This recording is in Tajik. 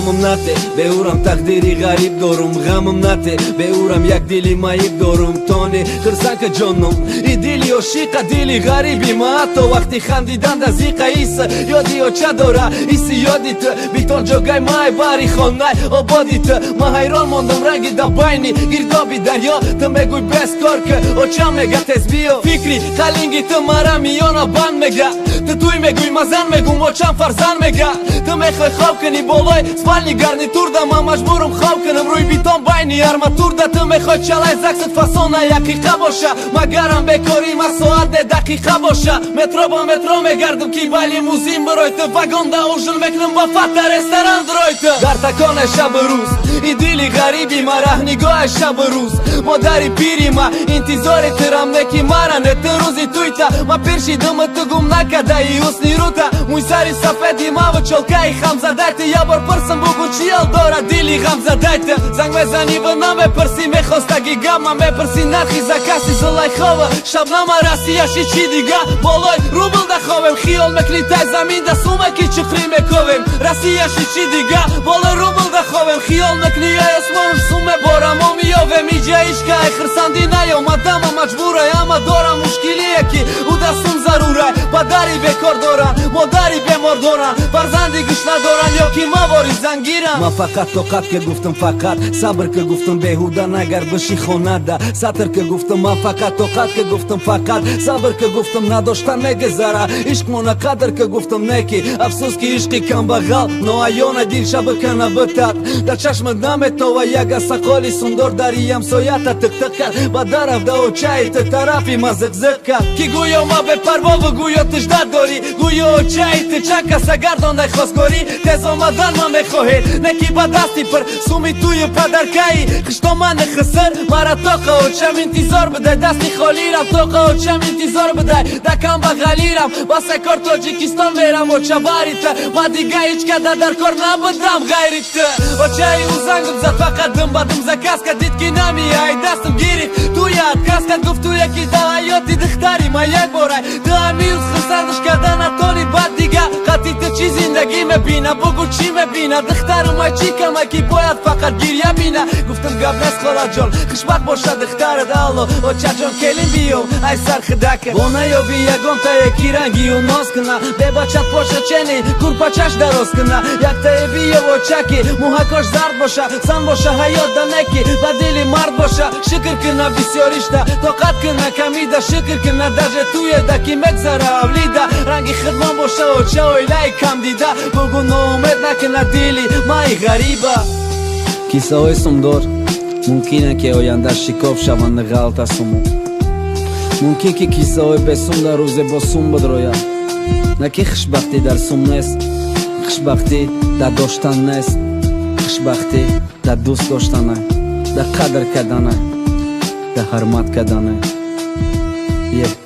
Ғамам нате, беурам тақдири ғариб дорум. Ғамам нате, беурам як дили маиб дорум. Тони хирсанка, ҷоном, и дили ошиқа, дили ғариби ма ҳатто вақти хандидан да зиқа иса ёди оча дора, иси ёди ту битон ҷогай май бари хонай ободи ту. Ма ҳайрон мондам, ранги да байни гирдоби дарё. Ту мегӯй бескор ки очам мега тез биё. Фикри қалинги ту мара миёна банд мега. Ту туй мегӯй, ма зан мегум, очам фарзанд мега. Ту мехоҳӣ хоб кунӣ болои спальный гарнитурда, ман маҷбурум хоб кунам рӯи битон байни арматурда. Ту мехоҳӣ чалай заксат фасона яқиқа боша, магарам бекорӣ ма соат де дақиқа боша. Метро ба метро мегардам, ки ба лимузин бирой ту, вагонда ужин мекунам, ба фата ресторан дурой ту. Дар таконе шабу рӯз и дили ғариби ма раҳнигоҳи шабу рӯз модари пири ма интизори тирам неки мара не ту рӯзи туйта. Ма пир шидуму ту гум накадаи ҳусни рута, мӯйсари сафеди маву чолкаи хамзадай ту. Я бор пурсам, бугу, чӣ ҳол дора дили ғамзадай ту? Занг мезанӣ ва намепурсӣ мехостаги гап, ма мепурсӣ нархи закаси Зулайхова, Шабнама, Россияши, чӣ дига. Болои рубл да ховем, хиёл мекунӣ тай замин да сумаки чуқрӣ мековем. Россияши, чӣ дига, болои рубл да ховем, хиёл мекунӣ ай осмонуш суме борамо меёвем. Иҷа ишка ай хирсандӣ наёмадама маҷбурай, ама дорам мушкилие ки ӯ да сум зарурай. Падари бекор доранд, модари бемор доранд, фарзанди гӯш надоранд ё ки мавори зангирам. Ман фақат тоқат ка гуфтам, фақат сабр ка гуфтам, беҳуда нагард биши хонада сатр ка гуфтам. Ман фақат тоқат ка гуфтам, фақат сабр ка гуфтам, надоштан мегузара, ишқмона қадр ка гуфтам. Неки афсӯс, ки ишқи камбағал ноаёна дил шабакана битад, дар чашмат наметова. Яга сақоли сундор дари ҳамсоята тиқтиқ кард, ба дараф да очаи ту тарафи ма зиқзиқ кард, ки гӯё ма бепарвову гӯё тиждат дорӣ, гӯё очаи ту чанд каса гардондай хосгорӣ. Тез омадан ман мехоҳед, не ки ба дасти пир суми тую падаркаи хиштомани хисир мара тоқа очам интизор бидай, дасти холирам тоқа очам интизор бидай, да камбағалирам басе кор Тоҷикистон мерам, оча бари ту ма дига ҳеҷ када дар кор набудам ғайри ту. Очаи ӯ зангум зад, фақат дум ба дум заказ кард, дид ки намеяй, дастам гирифт, туя отказ кард, гуфт туя ки да ҳаёти духтари ма як борай, ту ҳамирӯз хурсандаш карда натони, баъд дига қати ту чӣ зиндагӣ мебина, бугу, чӣ мебина? Духтарумай чӣ кама, ки бояд фақат гиря бина? Гуфтам: гап нест, холаҷон, хушбахт бошад духтарат. Алло, очаҷон, келин биём, ай сархидака бо наёби ягонтае ки рангию ноз куна, бебачат боша, чени курпачаш дароз куна. Яктае биёв, очаки мӯҳакош зард боша, зан боша, ҳаёт да неки ба дили мард боша. Шукр куна бисёришта, тоқат куна камида, шукр куна даже туеда ки мегзара авлида. Ранги хидмон боша, оча, оилаи камдида, бугу, ноумед накуна дили маи ғариба. Кисаҳои сумдор мумкине ки оянда шикоф шаванд, ғалта суму. Мумкин ки кисаҳои бесум дар рӯзе бо сум бидрояд. На ки хушбахтӣ дар сум нест, хушбахтӣ дар доштан нест, хушбахтӣ дар дӯст доштана, дар қадр кардана, дар ҳурмат кардана е.